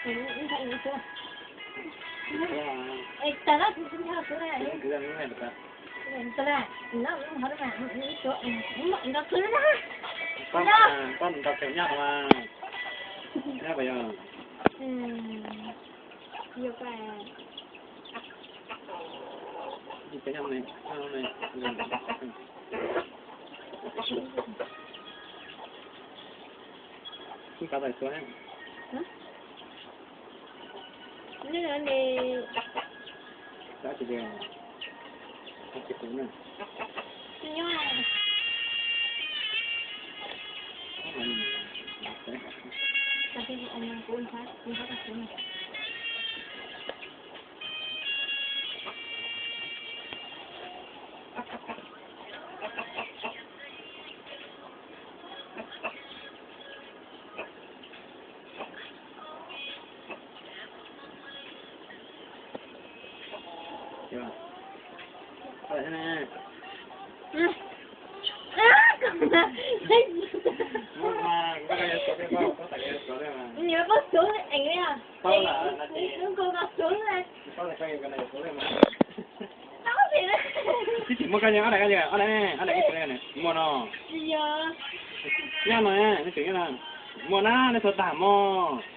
Nws pom xyoob eev li os. Nws koj koj xyoob na. Tsis tsim muaj koj, ob daim, ob daim, ob daim muaj no. Tsis yog. Nyob no, nyob no, muaj na, nej tuav tag mog.